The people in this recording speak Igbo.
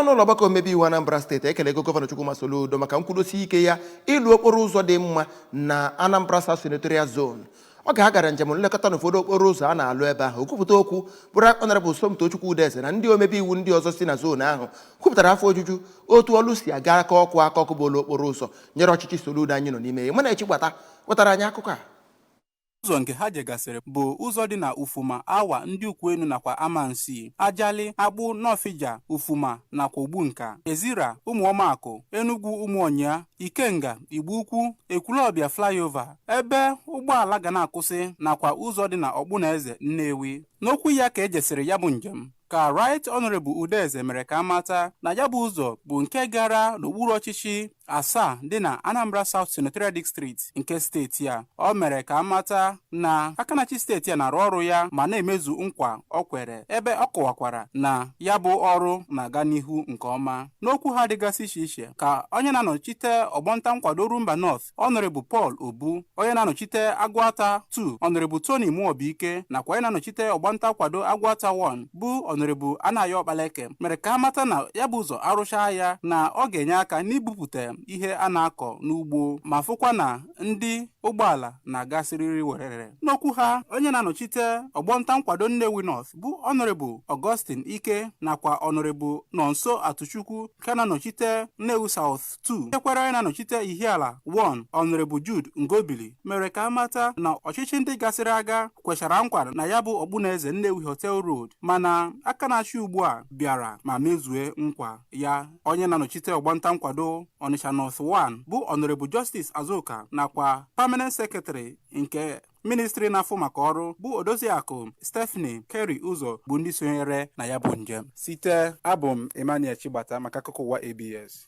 N'ụlọ ọgbakọ omebe iwu Anambra Steeti ekelego Gọvanọ Chukwuma Soludo maka nkwudosi ike ya ịlụ okporo ụzọ dị mma na Anambra South Senatorial Zone. Oge ha gara njem nlekọta n'ụfọdụ okporo ụzọ a na-alụ ebe ahụ, okwupụta okwu bụrụ Honorable Somtochukwu Udeze na ndị omebe iwu ndị ọzọ si na zone ahụ kwupụtara afọ ojuju otu ọlụ si aga aka ọkụ aka ọkụ bụ olu okporo ụzọ nyere ọchịchị Soludo anyị nọ n'ime ya. Mana Echigbata wetara anyị akụkọ a. Ụzọ nke ha jegasịrị bụ ụzọ dị na Ufuma, Awa, ndị Ukwuenu nakwa Amansi, Ajali, Akpụ, Nọfija, Ufuma nakwa Ogbunka, Ezira, Ụmụọmakụ, Enugwu, Ụmụọnyịa, Ikenga, Igbo Ukwu, Ekwulọbịa flyover, ebe ụgbọala ga na-akwụsị, nakwa ụzọ dị na Ọkpụnaeze, Nnewi. N'okwu ya ka ejesịrị ya bụ njem, ka Right Honorable Udeze mere ka amata na ya bụ ụzọ bụ nke gara n'okpuru ọchịchị asaa dị na Anambra South Senatorial District nke steeti a. O mere ka amata na aka na-achị steeti a na-arụ ọrụ ya ma na-emezu nkwa o kwere, ebe ọ kọwakwara na ya bụ ọrụ na-aga n'ihu nke ọma. N'okwu ha dịgasị iche iche, ka onye na-anọchite ọgbọnta nkwado Orumba North, Honorable Paul Obu, onye na-anọchite Agụata 2, Honorable Tony Muobike, nakwa onye na-anọchite ọgbọnta nkwado Agụata 1 bụ Honorable Anayo Ọkpaleke, mere ka amata na ya bụ ụzọ arụchaa ya na ọ ga-enye aka n'ibupụta ihe a na-akọ n'ugbo ma fụkwa na ndị ụgbọala na-agasịrịrị werere. N'okwu ha, onye na-anọchite ọgbọnta nkwado Nnewi North bụ Honorable Augustine Ike nakwa Honorable Nonso Atuchukwu nke na-anọchite Nnewi South 2, ekwere onye na-anọchite Ihiala 1, Honorable Jude Ngobili, mere ka amata na ọchịchị ndị gasịrị aga kwechara nkwa na ya bụ Ọkpụnaeze Nnewi Hotel Road, mana aka na-achị ugbu a bịara ma mezue nkwa ya. Onye na-anọchite ọgbanta nkwado Onitsha North 1 bụ Honorable Justice Azuka nakwa Permanent Secretary nke ministri na-afụ maka ọrụ bụ Odoziakụ Stephanie Kerry Ụzọ bụ ndị sonyere na ya bụ njem. Site abụ m Emmanuel Chigbata maka akụkọ ụwa ABS.